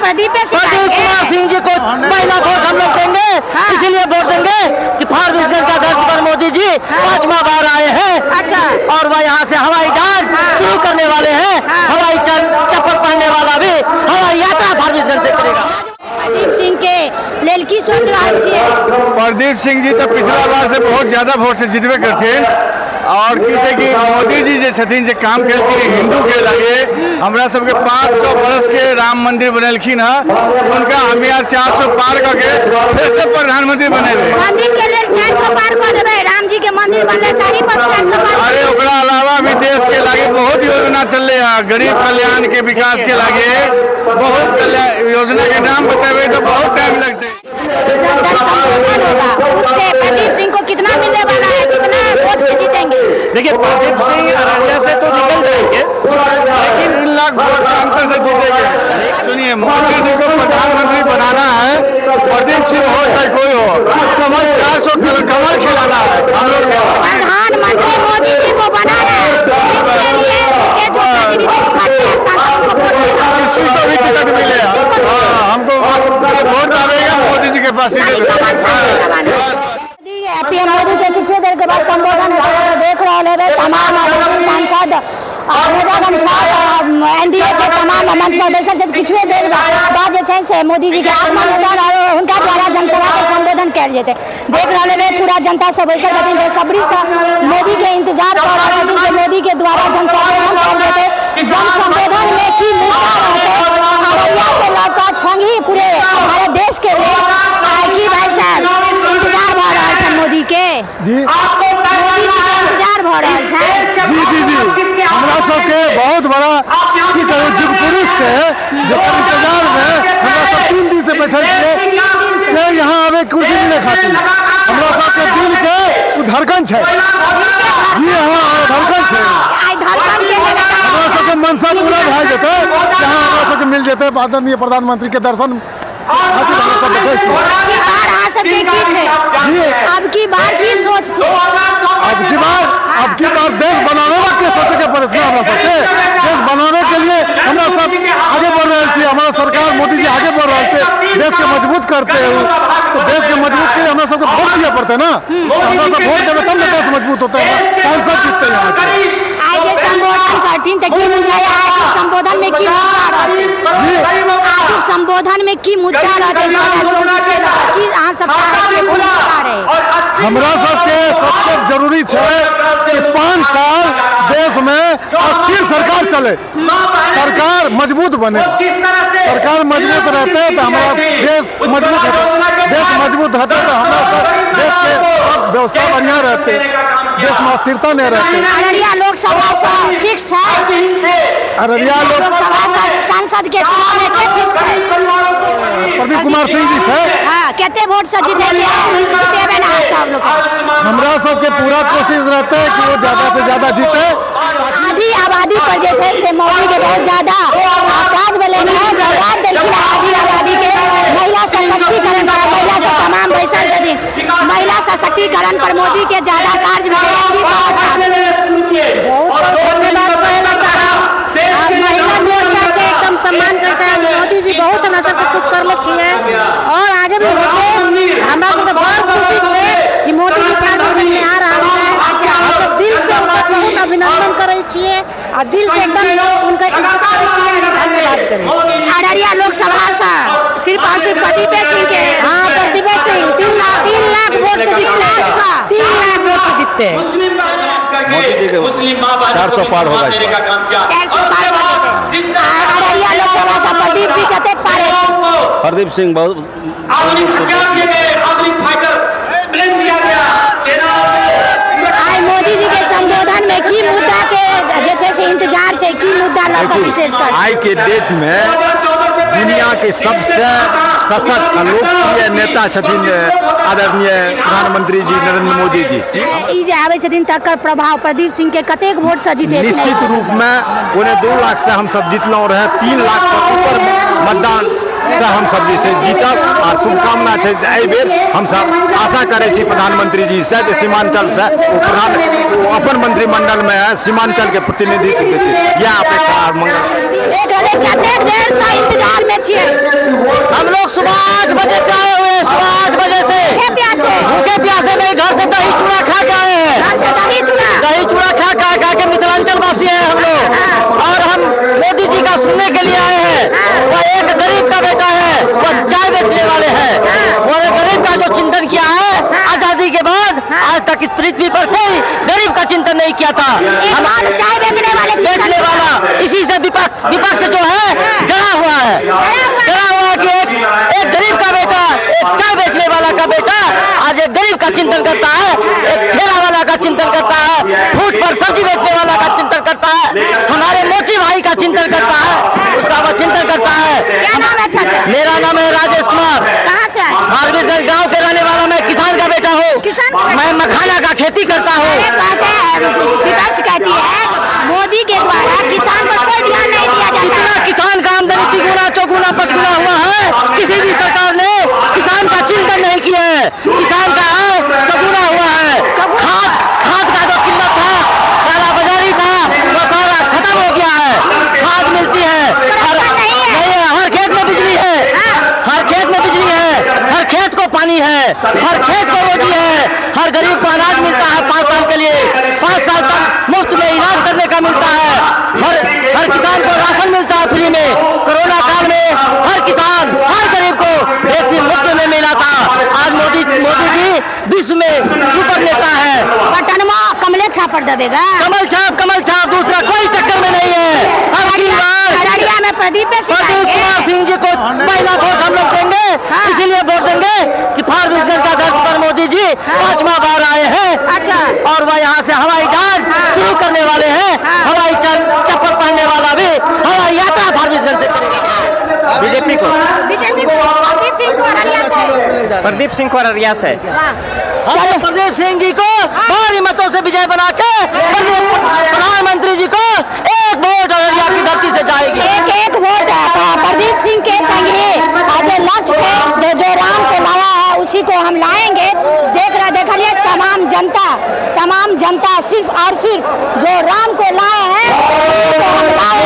प्रदीपे सिंह प्रदीप कुमार सिंह जी को पहला वोट हम लोग देंगे। इसीलिए वोट देंगे कि फारबिसगंज का धरती पर मोदी जी 5वां बार आए हैं। अच्छा। और वह यहाँ से हवाई जहाज शुरू करने वाले हैं। हवाई चप्पल पहनने वाला भी हवाई यात्रा फारबिसगंज से करेगा। प्रदीप सिंह के लेल की सोच रहल छियै? प्रदीप सिंह जी तो पिछला बार से बहुत ज्यादा वोट से जीतबे करथिन। और की छै कि मोदी जी जे छथिन जे काम केलखिन हिंदू के लगे, हमरा सबके 500 बरस के राम मंदिर बनेलखिन हँ, हुनका हम आर 400 पार करके फिर से प्रधानमंत्री बनेबै। मंदिर के लेल 400 पार कऽ देबै? राम जी के मंदिर बनलै ताही पर 400 पार? अरे, ओकरा अलावा भी देश के लागे बहुत योजना चलले है, गरीब कल्याण के विकास के लागे बहुत कल्याण योजना के नाम बतेबै तो बहुत टाइम लगते। जब जन संबोधन होगा, उससे प्रदीप सिंह को कितना मिलने वाला है, कितना वोट से जीतेंगे? देखिए, प्रदीप सिंह अररिया से तो निकल जाएंगे, लेकिन 3 लाख वोट के अंतर से जीतेंगे। सुनिए, मोदी जी को प्रधानमंत्री बनाना है, प्रदीप सिंह हो चाहे कोई हो, कमल 400 कमल खिलाना है हम लोग। प्रधानमंत्री मोदी जी को बनाना है, इसके लिए उनके जो प्रतिनिधित्व करते हैं सांसद, उनको वोट देना। किसी को भी टिकट मिले, हाँ, हमको वोट आवेगा मोदी जी के पास खाली सीधे। कमल छाप के दबाना। पीएम मोदी के किछु देर के बाद संबोधन हेतै। देख रहल हेबै, तमाम आदरणीय सांसद, नेतागण छथि, एनडीए के तमाम मंच पर बैसल छथि। किछुए देर बाद जे छै से मोदी जी के आगमन हेतनि आओर हुनका द्वारा जनसभा के संबोधन कयल जेतै। देख रहल हेबै, पूरा जनता सब बैसल छथिन, बेसब्री से मोदी के इंतजार कऽ रहल छथिन जे मोदी के द्वारा जन संबोधन कयल जेतै। जन संबोधन में की मुद्दा रहतै अररिया के लऽ कऽ, संगहि पूरे भारत देश के लेल? आ की भाई साहब, इंतजार भऽ रहल छनि मोदी के? जी। मोदी जी के इंतजार भऽ रहल छै? जी जी जी, हमरा सबके बहुत बड़ा, की कहू, युग पुरुष छै, जकर इंतजार में हमरा सब 3 दिन से बैठल छियै। 3 दिन से? से यहाँ आवे कुर्सी मिले खातिर। हमरा सबके दिल के उ धड़कन छै। जी हाँ, धड़कन छै। आइ धड़कन के लेल हमरा सबके मनसा पूरा भए जेतै, यहाँ हमरा सबके मिल जेतै। आदरणीय प्रधानमंत्री के दर्शन खातिर हमरा सब बैठल छियै। अब की बार अहाँ सबके की छै? जी। अब की बार की सोच छै? अब की बार देश बनाने के सोचे के पड़त ना हमरा सबके। देश बनाने के लिए हमरा सब आगे बढ़ रहल छियै। हमारा सरकार, मोदी जी आगे बढ़ रहल छै, देश के मजबूत करते हैं। तो देश के मजबूत के लिए हमरा सबके वोट दिए पड़ते ना। हमरा सब वोट देबै तब ने देश मजबूत होते है, सांसद जीतते यहाँ से। आइ जे संबोधन करथिन तऽ की बुझाइए, आजुक संबोधन में की मुद्दा रहतै? आजुक संबोधन में की मुद्दा रहतै 2024 के लऽ कऽ? की अहाँ सब चाहै छियै, कोन मुद्दा रहै? हमरा सबके सबसे जरूरी छै कि 5 साल देश में स्थिर सरकार चले, सरकार मजबूत बने। सरकार मजबूत रहते तो हमारा देश मजबूत होते, देश मजबूत होते तो हमारा सब देश के सब व्यवस्था बढ़िया रहते, देश में अस्थिरता नहीं रहते। अररिया लोकसभा सँ फिक्स छै? अररिया लोक लोकसभा सँ सांसद के चुनाव में के फिक्स छै? प्रदीप कुमार सिंह जी छै। हाँ, कते वोट से जीतेंगे, जीतेबै ने अहाँ सब लोग? हमरा सबके पूरा कोशिश रहते है कि वो ज्यादा से ज्यादा जीते। आधी आबादी पर जे छै से मोदी के बहुत ज्यादा काज भेलै हँ, सौगात देलखिन हँ आधी आबादी के। महिला सशक्तिकरण पर, महिला सब तमाम बैसल छथिन, महिला सशक्तिकरण पर मोदी के ज्यादा कार्य भेलै हँ। की कहऽ चाहबै? बहुत बहुत धन्यवाद कहला चाहब। आ महिला मोर्चा के एकदम सम्मान करते हैं। मोदी जी बहुत हमरा सबके कुछ करले छियै और आगे भी होते। हमरा सबके बड़ खुशी छै कि मोदी जी फारबिसगंज में आ रहल छै। हम सब दिल से हुनकर बहुत अभिनंदन करै छियै आ दिल से एकदम हुनकर इज्जत करै छियै आ धन्यवाद करै छियै। अररिया लोकसभा से सिर्फ और सिर्फ प्रदीपे सिंह के? हाँ, प्रदीपे सिंह 3 लाख, 3 लाख वोट से जीतते। लाख से? 3 लाख वोट से जीतते हैं। मोदी जी के 400 पार होगा इस बार। 400 पार भऽ जेतै। आ अररिया लोकसभा से प्रदीप जी कतेक पार हेथिन? प्रदीप सिंह बहुत आधुनिक हथियार दिए गए, आधुनिक फाइटर प्लेन दिया गया सेना। आइ मोदी जी के संबोधन में की मुद्दा के जे छै से इंतजार छै, की मुद्दा लऽ कऽ विशेष कर? आइ के डेट में दुनिया के सबसे सशक्त आ लोकप्रिय नेता छथिन आदरणीय प्रधानमंत्री जी नरेंद्र मोदी जी। ई जे आबै छथिन तकर प्रभाव प्रदीप सिंह के कतेक वोट से जीतेथिन? निश्चित रूप में 1.75 लाख से हमसब जीतलहुँ रहे, 3 लाख से ऊपर मतदान से हमसब जे छै जीतब। आ शुभकामना छै जे एहि बेर हमसब आशा करै छी प्रधानमंत्री जी से जे सीमांचल से ओ प्रधान, ओ अपन मंत्रिमंडल में सीमांचल के प्रतिनिधित्व देते, इएह अपेक्षा आ मंगल। देख रहले, कतेक देर से इंतजार में छियै? गरीब का बेटा है, वो चाय बेचने वाले हैं। वो गरीब का जो चिंतन किया है आजादी के बाद, आज तक इस पृथ्वी पर कोई गरीब का चिंतन नहीं किया था। एक बार चाय बेचने वाले चिंतन बेचने वाला, इसी से विपक्ष जो है डरा हुआ है, डरा हुआ है कि एक गरीब का बेटा, एक चाय बेचने वाला का बेटा आज एक गरीब का चिंतन करता है, एक ठेला वाला का चिंतन करता है, फूट पर सब्जी बेचने वाला का चिंतन करता है, हमारे मोची भाई का चिंतन करता है, उसका वो चिंतन करता है। क्या नाम है चाचा? मेरा नाम है राजेश कुमार। कहाँ से आए? फारबिसगंज गांव के रहने वाला, मैं किसान का बेटा हूँ। किसान का बेटा? मैं मखाना का खेती करता हूँ। अरे कहते हैं, विपक्ष कहती है मोदी के द्वारा किसान पर कोई ध्यान नहीं दिया जाता। इतना किसान का आमदनी तिगुना चौगुना पचगुना हुआ है, किसी भी सरकार ने किसान का चिंतन नहीं किया है। किसान का आय चौगुना हुआ है। खाद का जो कीमत था, काला बाजारी था, वो सारा खत्म हो गया है। खाद मिलती है, करप्शन नहीं है। नहीं है। हर खेत में बिजली है, हर खेत में बिजली है, हर खेत को पानी है, हर खेत को रोटी है, हर गरीब को अनाज मिलता है 5 साल के लिए, 5 साल तक मुफ्त में इलाज करने का मिलता है, हर किसान को राशन मिलता है फ्री में। कोरोना काल में हर किसान, हर गरीब को वैक्सीन मुफ्त में मिला था। आज मोदी जी विश्व में सुपर नेता है। पटनमा कमले छाप पर दबेगा। कमल छाप, कमल छाप, दूसरा कोई चक्कर में नहीं है। अब की बार अररिया में प्रदीप प्रदीप कुमार सिंह जी को पहला वोट हम लोग देंगे। इसीलिए वोट देंगे कि फारबिसगंज का दर्द पर मोदी जी 5वां बार आए हैं। अच्छा। और वह यहाँ से हवाई जहाज शुरू करने वाले हैं। हवाई चप्पल पहनने वाला भी हवाई यात्रा फारबिसगंज से करेगा। बीजेपी को, बीजेपी को। प्रदीप सिंह को अररिया से, प्रदीप सिंह को अररिया से। हम प्रदीप सिंह जी को भारी मतों से विजय बना के प्रधानमंत्री जी को एक वोट अररिया की धरती से जाएगी। एक एक वोट प्रदीप सिंह के संगे आज लक्ष्य है, जो राम को लाया है उसी को हम लाएंगे। देख रहा देखिए तमाम जनता, तमाम जनता सिर्फ और सिर्फ जो राम को लाए हैं उसी को हम लाएंगे।